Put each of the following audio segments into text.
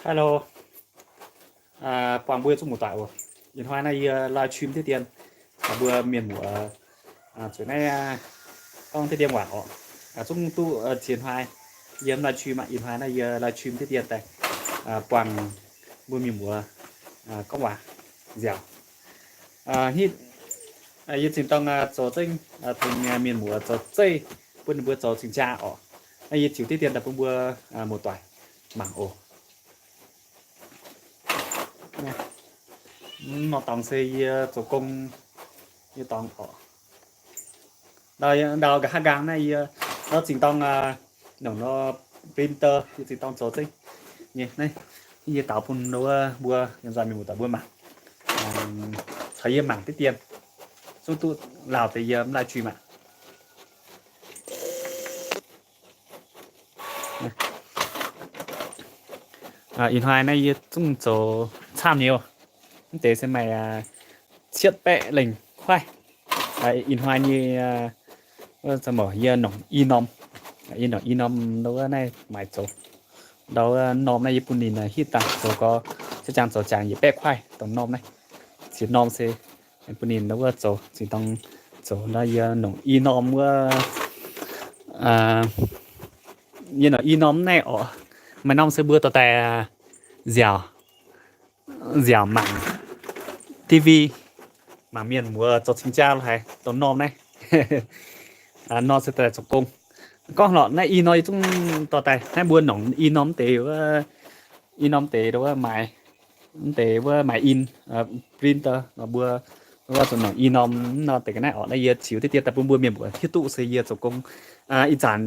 Hello, buangh mbuo zungv muoz-doic oc. Ih hnoi naaiv yie live stream diqv dien, mbuo mienh muoz zuqc naaiv gorngv diqv dien waac oc. Zungv duqv ziex hnoi yie mv live stream aqv. Ih hnoi naaiv yie live stream diqv dien daaih buangh mbuo mienh muoz gorngv waac nziaauc. Hitv yie zinh dorng zoux zengv tengx mienh muoz zoux zeiv bun ninh mbuo zoux cing-jaa oc. Naaiv yie ziux diqv dien daaih bun mbuo muoz-doic mangc oc. Nor dorngx se yie zoux gong nyei dorngx oc. Ndau nqa'haav nqaang naaiv yie nor zinh dorng nongc nor printer yie zinh dorng zoux zengv nyei. Naaiv yie daaux bun wuov mbuo yiem nzaaih mienh muoz-doic mbuo mangc, caux yie mangc diqv dien. Zungv duqv lauh deix yie mv live stream aqv. Ih hnoi naaiv yie zungv zoux camv nyei oc. Mv deix se maaih cietv baeqv lengh kuaaiv. Ih hnoi nyei yie nongc i norm, yie nongc i norm ndau wuov naaiv maaic zoux. Ndau wuov norm naaiv yie bun ninh hitv dangh zoux gorx, ziex jaang zoux jaang yietc baeqv kuaaiv dongh norm naaiv. Ziex norm se bun ninh ndau wuov zoux zinh dorng zoux ndau yie nongc i norm wuov, yie nongc i norm naaiv oc. Maaih norm se mbuo dorh daaih nziaauc, nziaauc mangc T V, mangc mienh muoz zoux cing-jaa lo haaix dongh norm naaiv. Norm se dorh daaih zoux gong. Gorngv lorqc naaiv i norm yie zungv dorh daaih naaiv mbuo nongc i norm deix wuov, i norm deix ndau wuov maaiz, mv deix wuov maaiz in, printer nor mbuo wuov zuqc nongc i norm nor deix ga'naaiv oc. Naaiv yie ziux diqv dien daaih bun mbuo mienh muoz hiuv duqv se yie zoux gong. Ih zanc,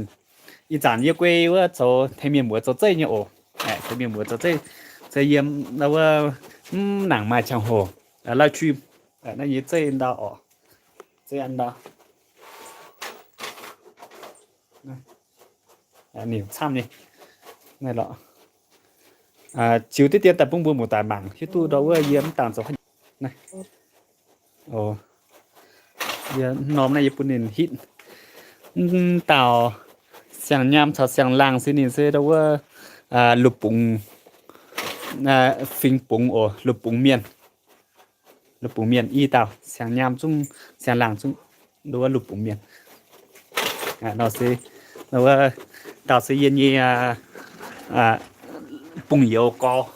ih zanc yie guei wuov zoux tengx mienh muoz zoux zeiv nyei oc. Tengx mienh muoz zoux zeiv, se yie ndau wuov mv nangc maaih qangx hoc live stream. Naaiv yie zeiv ndau oc, zeiv ndau. Ninh camv nyei. Naaiv lorqc, ziux diqv dien daaih bun mbuo muoz-doic mangc hiuv duqv ndau wuov yie mv dangh zoux haaix nyungc. Yie norm naaiv yie bun ninh hitv. Mv dauh siang-nyam caux siang-laangh se ninh se ndau wuov luv bungx, fingx bungx oc, luv bungx mienh. Luv bungx mienh i dauh, siang-nyam zungv, siang-laangh zungv ndau wuov luv bungx mienh. Nor se, ndau wuov, dauh se yie nyei bungx-youz gorx.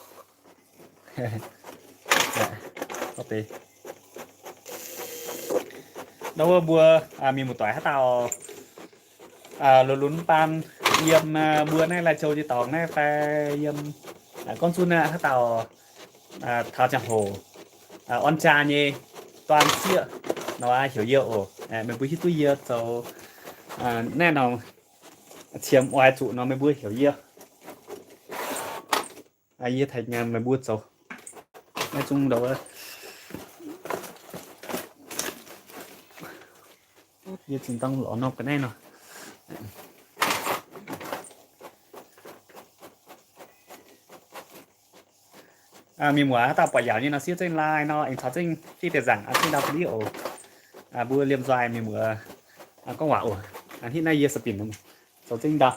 Ndau wuov mbuo mienh muoz-doic haaix dauh lunx lunx baan yiem mbuo naaiv Lai Châu nyei dorngx naaiv fai yiem gorngv zunv aqv, haaix dauh taux ziangh hoc orn jaa nyei, dorn sieqv nor heuc yie oc. Meih mbuo hiuv duqv yie zoux naaiv nor, qiemx oix zuqc nor meih mbuo heuc yie. Yie tengx meih mbuo zoux. Naaiv zungv ndau wuov, yie zinh dangh lorz norm ga'naaiv nor. Mienh muoz haaix dauh buatc yaauc nyei nor, siev zengv like nor, aengx caux zengv fiev deix nzaangc zengv ndau bun yie oc. Mbuo liemh nzoih mienh muoz gorngv waac oc. Hitv naaiv yie sapinc zoux zengv ndau.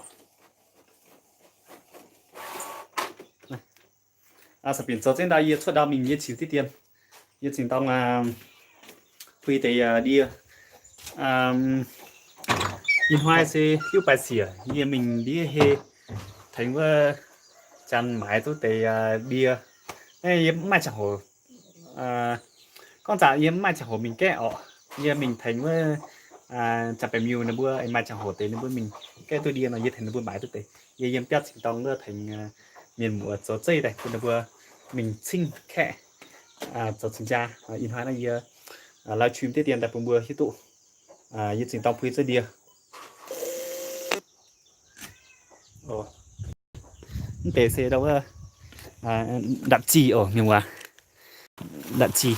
Sapinc zoux zengv ndau yie cuotv ndau mingh yie ziux diqv dien. Yie zinh dorng puix deix ndie. Ih hnoi se hiuv baix siec yie mingh ndiev hei tengx wuov janx maaiz duqv deix ndie. Naaiv yie mv maaih qangx hoc, gorngv zanc yie mv maaih qangx hoc mingh gaeqv orqc. Yie mingh tengx wuov Janx-Baeqc Miuh ninh mbuo, maaih qangx hoc deix ninh mbuo mingh gaeqv duqv ndie nor, yie tengx ninh mbuo maaiz duqv deix. Yie yiem biauv zinh dorng wuov tengx mienh muoz zoux zeiv daaih bun ninh mbuo mingh cingv kaeqv zoux cing-jaa. Ih hnoi naaiv yie live stream diqv dien daaih bun mbuo hiuv duqv. Yie zinh dorng puix zengv ndie. Mv deix se ndau wuov ndapv-zih oc mienh muoz. Ndapv-zih.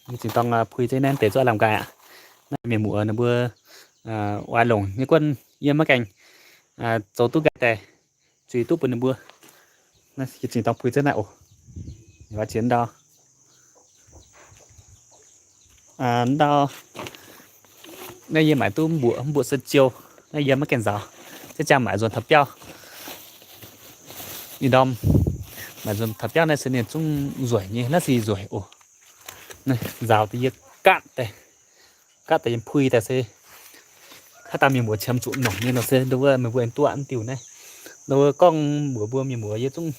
Yie zinh dorng puix zengv naaiv deix zuov lamh nqaai aqv. Naaiv mienh muoz ninh mbuo oix longc nyei guonv yie maiv gaengh zoux duqv nqaai daaih zuiz duqv bun ninh mbuo. Yie zinh dorng puix zengv naaiv oc. Oix ziex ndau. Ndau naaiv yie maaiz duqv mbuoqc, mbuoqc se jiou. Naaiv yie maiv gaengh nzaaux, ziex jaang maaiz nzuonx taux biauv. Ninh ndorm maaih nzunc taux biauv naaiv se ninh zungv nzueic nyei, naaiv se nzueic oc. Nzaaux deix yie gaatv daaih, gaatv daaih yiem puix daaih se haaix dauh mienh muoz qiemx zuqc nongc nyei nor se ndo wuov meih mbuo aengx duqv mv diuh naaiv. Ndo wuov gorngv mbuox mbuo mienh muoz yie zungv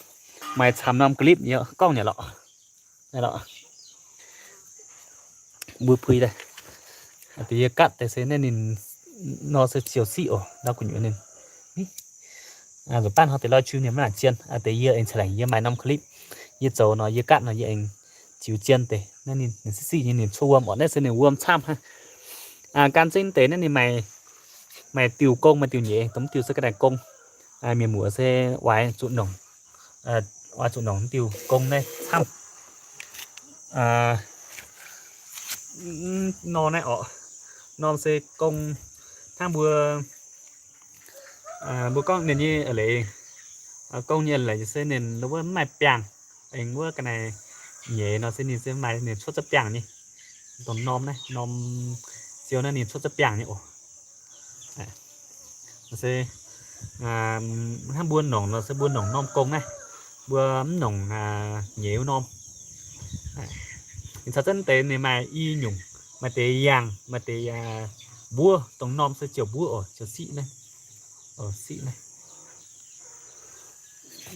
maaih camv norm clip yie gorngv nyei lorqc. Naaiv lorqc, mbuo puix daaih, deix yie gaatv daaih se naaiv ninh nor se ziouc siqv oc, ndau gu'nyuoz ninh. Nzunc baav hnoi deix live stream ninh maiv nangc zien, deix yie aengx ceix laengc yie maaih norm clip. Yie zoux nor yie gaatv nor yie aengx ziux zien deix. Naaiv ninh siqv siqv nyei, ninh cuotv wuom orqc, naaiv se ninh wuom camv hnangv. Gan zingv deix naaiv ninh maaih, maaih diuh gong maaih diuh nyeiz, dongh diuh se ga'naaiv gong. Mienh muoz se oix zuqc nongc, oix zuqc nongc diuh gong naaiv camv. Nor naaiv orqc, norm se gong hnangv mbuo, mbuo gorngv ninh nyei leiz, gong nyei leiz se ninh wuov mv maaih biangh, aengx wuov ga'naaiv nyeiz nor se ninh se maaih ninh cuotv za'biangh nyei. Dongh norm naaiv, norm ziouv naaiv ninh cuotv za'biangh nyei oc. Se hnangv mbuo nongc nor se mbuo nongc norm gong naaiv, mbuo mv nongc nyeiz wuov norm. Ninh caux zengv deix ninh maaih i nyungc, maaih deix yangh, maaih deix mbuov, dongh norm se ziouc mbuov oc, ziouc siqv naaiv. Siqv naaiv.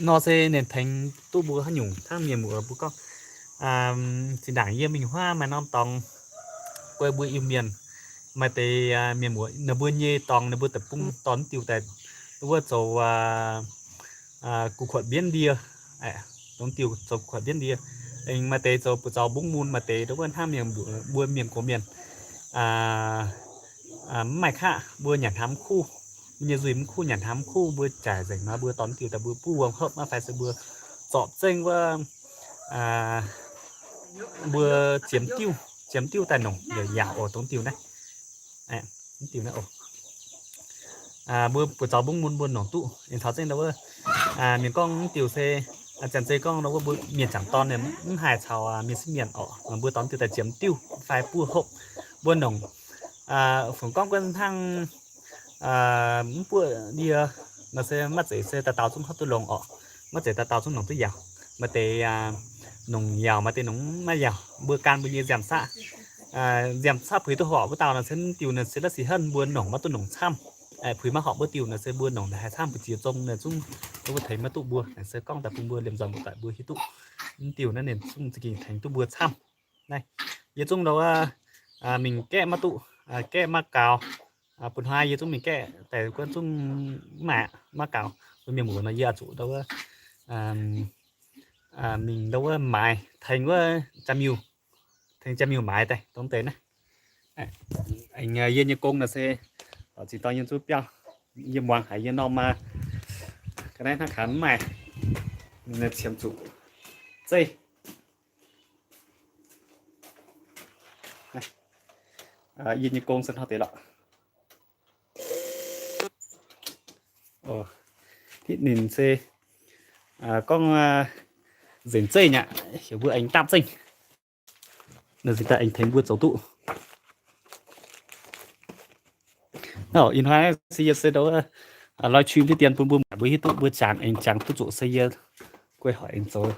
Nor se ninh tengx duqv mbuo haaix nyungc hnangv mienh muoz mbuo gorngv, zinh ndaangc yie mingh huaav maaih norm dorngx guei mbuo Iu-Mienh, maaih deix mienh muoz ninh mbuo nyei dorngx ninh mbuo deic-bung dorh diuh daaih wuov zoux gu'kuotv mbienv ndie, dongh diuh zoux gu'kuotv mbienv ndie. Aengx maaih deix zoux buoz-zaux mbungv mun, maaih deix wuov hnangv mienh mbuo mienh gox mienh mv maaih qaqv, mbuo nyanc hnamv kuv, mbuo nyei nzuih mv kuv, nyanc hnamv kuv, mbuo jaic nzengc nor mbuo dorh diuh daaih mbuo buov wuom hopv maiv fai se mbuo zorpc zengv wuov mbuo ziemx diuh, ziemx diuh daaih nongc yaac yaauc oc, dongh diuh naaiv. Diuh naaiv oc. Mbuo buoz-zaux mbungv mun mbuo nongc duqv. Aengx caux zengv ndau wuov mienh gorngv diuh se, janx-zei gorngv ndau wuov mbuo mienh jangc dorn mv haih caux mienh sieqv mienh orqc, mbuo dorh diuh daaih ziemx diuh fai buov hopv mbuo nongc. Fungc gorngv guonv hnangv mv buoqv ndie nor se maiv zeiz se dauh dauh zungv hopv duqv longx orqc. Maiv zeiz dauh dauh zungv nongc duqv yaauc. Maaih deix nongc yaauc, maaih deix nongc maiv yaauc. Mbuo gan mbuo nyei nziaamv-saqv, nziaamv-saqv puix duqv horpc wuov dauh nor se mv diuh nor se la'sic henv mbuo nongc maiv duqv nongc camv. Puix maiv horpc wuov diuh nor se mbuo nongc haih camv mbu'ziex zong nor zungv mbuo tengx maiv duqv mbuo. Naaic se gorngv daaih bun mbuo liemh nzoih mbuo doic mbuo hiuv duqv mv diuh naaiv ninh zungv za'gengh tengx duqv mbuo camv. Naaiv yie zungv ndau wuov mingh gaeqv maiv duqv, gaeqv maiv gaux. Bun hnoi yie zungv mingh gaeqv daaih guonv zungv mv maaih maiv gaux. Mbuo mienh muoz nor yie oix zuqc ndau wuov mingh ndau wuov maaiz tengx wuov jaa-miuh, tengx jaa-miuh maaiz daaih dongh deix naaiv. Aengx yie nyei gong nor se zinh dorn yie zungv biauv, yie muangx haiz yie norm maa ga'naaiv hnangv kaax mv maaih, ninh qiemx zuqc zeiv. Yie nyei gong se hnangv deix lorqc. Hitv ninh se gorngv nzengc zeiv nyei aqv, heuc mbuo aengx dapv zengv. Naaiv zinh daaih aengx tengx mbuo zoux duqv. Ih hnoi se yie se ndau live stream diqv dien bun mbuo maaic mbuo hiuv duqv mbuo jangx aengx jangx duqv zuqc se yie guei hoic aengx zoux,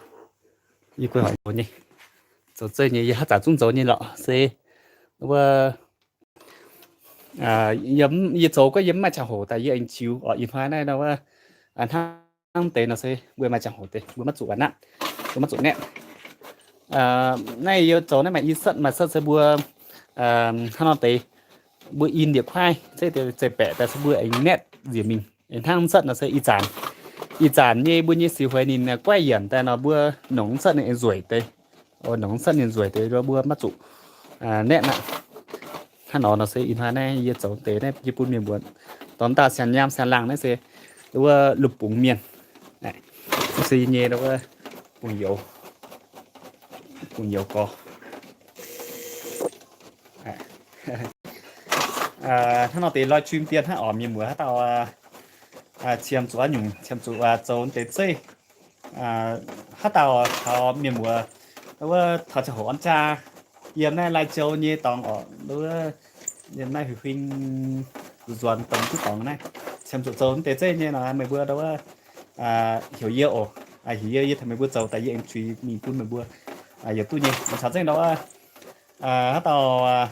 yie guei hoic zoux nyei, zoux zeiv nyei, yie haaix zanc zungv zoux nyei lorqc se wuov yie zoux gorngv yie mv maaih ziangh hoc daaih yie aengx ziux oc. Ih hnoi naaiv ndau wuov hnangv deix nor se mbuo maaih ziangh hoc deix mbuo maiv zuqc aqv, mbuo maiv zuqc naetv. Naaiv yie zoux naaiv maaih i setv, maaih setv se mbuo hnangv nor deix mbuo in ndie-kuaaiv zeiv, zeiv-baeqc daaih se mbuo aengx naetv nziex mingh. Hnangv setv nor se ih zanc, ih zanc nyei mbuo nyei sic hueix ninh guaiv yienc daaih nor mbuo nongc setv ninh aengx nzueic deix. Nongc setv ninh nzueic deix mbuo maiv zuqc naetv aqv. Hnangv nor nor se ih hnoi naaiv yie zoux deix naaiv yie bun mienh mbuo dorh daaih siang nyaam siang laangh naaiv se wuov lupc bungx mienh. Se yie nyei wuov bungx youz, bungx youz gorx. Hnangv nor deix live stream dien hnangv oc mienh muoz, haaix dauh qiemx zuqc nyungc, qiemx zuqc zoux deix zeiv, haaix dauh taux mienh muoz wuov taux ziangh hoc orn jaa yiem naaiv Lai Châu nyei dorngx oc, wuov yiem naaiv huing huing nzuonx dongh duqv dorngx naaiv, qiemx zuqc zoux deix zeiv nyei nor meih mbuo ndau wuov heuc yie oc. Heuc yie, yie tengx meih mbuo zoux daaih yie aengx zuiz mingh bun meih mbuo. Yietc duqv nyei, caux zengv ndau wuov, haaix dauh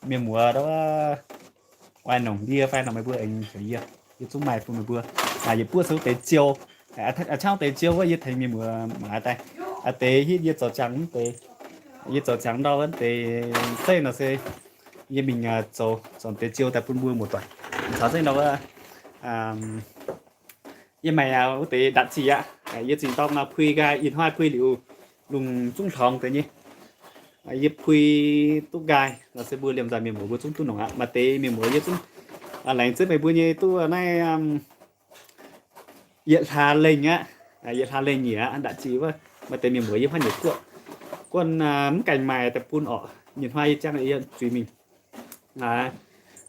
mienh muoz ndau wuov oix nongc ndie fai nor meih mbuo aengx heuc yie, yie zungv maaih bun meih mbuo. Yietc buov se wuov deix ziou, a'ciangv deix ziou wuov yie tengx mienh muoz maaiz daaih. Deix hitv yie zoux ziangx deix, yie zoux ziangx ndau wuov deix zeiv nor se yie mingh zoux, zoux deix ziou daaih bun mbuo muoz-doic. Caux zengv ndau wuov yie maaih wuov deix ndatc ziqc aqv. Yie zinh dorng pui nqaai, ih hnoi pui liuz lungh zungv hlorngx deix nyei. Yie pui duqv nqaai nor se mbuo liemh nzaih mienh muoz mbuo zungv duqv nongc aqv. Maaih deix mienh muoz yie zungv laengz zingh meih mbuo nyei duqv naaiv yietc hlaax lengh aqv. Yietc hlaax lengh nyei aqv, ndatc ziqc wuov. Maaih deix mienh muoz yiem haaix nyungc guoqv, guoqv mv gaengh maaih daaih bun orqc. Nyei hnoi yie ziangh yie zuiz mingh,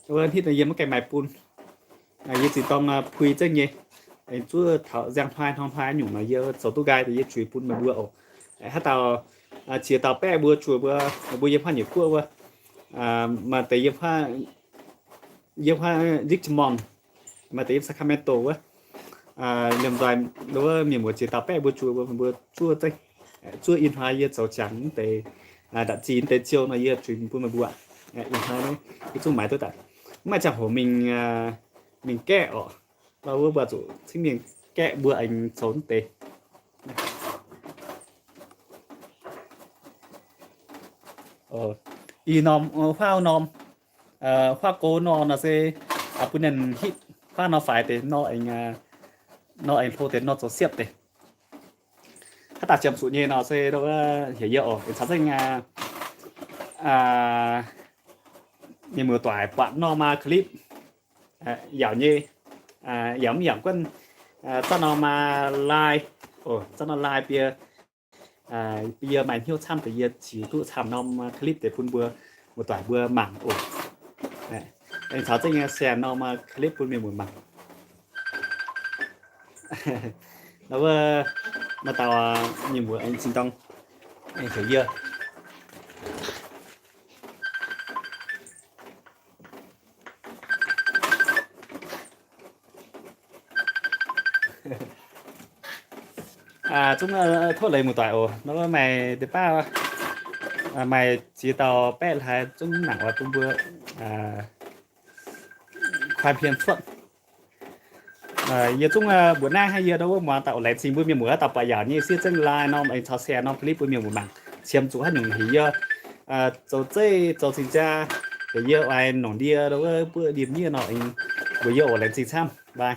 wuov hitv yie mv gaengh maaih bun. Yie zinh dorng pui zengv nyei. Aengx zuov taux nziang hnoi hnoi hnoi nyungc nor yie zoux duqv nqaai deix yie zuiz bun meih mbuo oc. Haaix dauh, ziex dauh baeqv mbuo zuqc mbuo, meih mbuo yiem haaix nyungc guoqv wuov, maaih deix yiem, yiem Richmond, maaih deix yiem Sacramento wuov. Liemh nzaih wuov mienh muoz ziex dauh baeqv mbuo zuqc mbuo, mbuo zuov zengv, zuov ih hnoi yie zoux ziangx deix ndatc ziqc deix ziou nor yie zuiz bun meih mbuo. Ih hnoi yie zungv maaiz duqv daaih. Mv maaih ziangh hoc mingh, mingh gaeqv orqc. Wuov mbuo zuqc cingv mingh gaeqv mbuo aengx zoux deix. Ih norm huaav norm, huaav go nor nor se bun ninh hitv huaav nor faix deix nor aengx, nor aengx hlo deix nor zoux siepv deix. Haaix dauh siemx zuqc nyei nor se heuc yie oc. Caux zengv mienh muoz-doic buatc norm clip, yaac nyei, yaac mv yaac guanh, zaqv norm line, zaqv norm line bie, bie yie maaih hnyouv camv deix yie ziux duqv camv norm clip deix bun mbuo muoz-doic mbuo mangc oc. Aengx caux zengv nyei share norm clip bun mienh muoz mangc. Wuov, maaih dauh mienh muoz aengx zinh dorng heuc yie. Zungv tov leiz muoz-doic oc. Nor maaih deix baav, maaih ziex dauh baeqv hlaax zungv nangc oix bun mbuo kuaaiv hmien cuotv. Yie zungv mbuoqc naaiv hnangv yie ndau wuov muangx daaih oc. Laengz zingh mbuo mienh muoz haaix dauh buatc yaac nyei siev zengv like norm aengx caux share norm clip bun mienh muoz mangc. Qiemx zuqc haaix nyungc heuc yie, zoux zeiv zoux cing-jaa, heuc yie oix nongc ndie ndau wuov buoqv ndie-miev nor aengx mbuox yie oc. Laengz zingh camv, bye.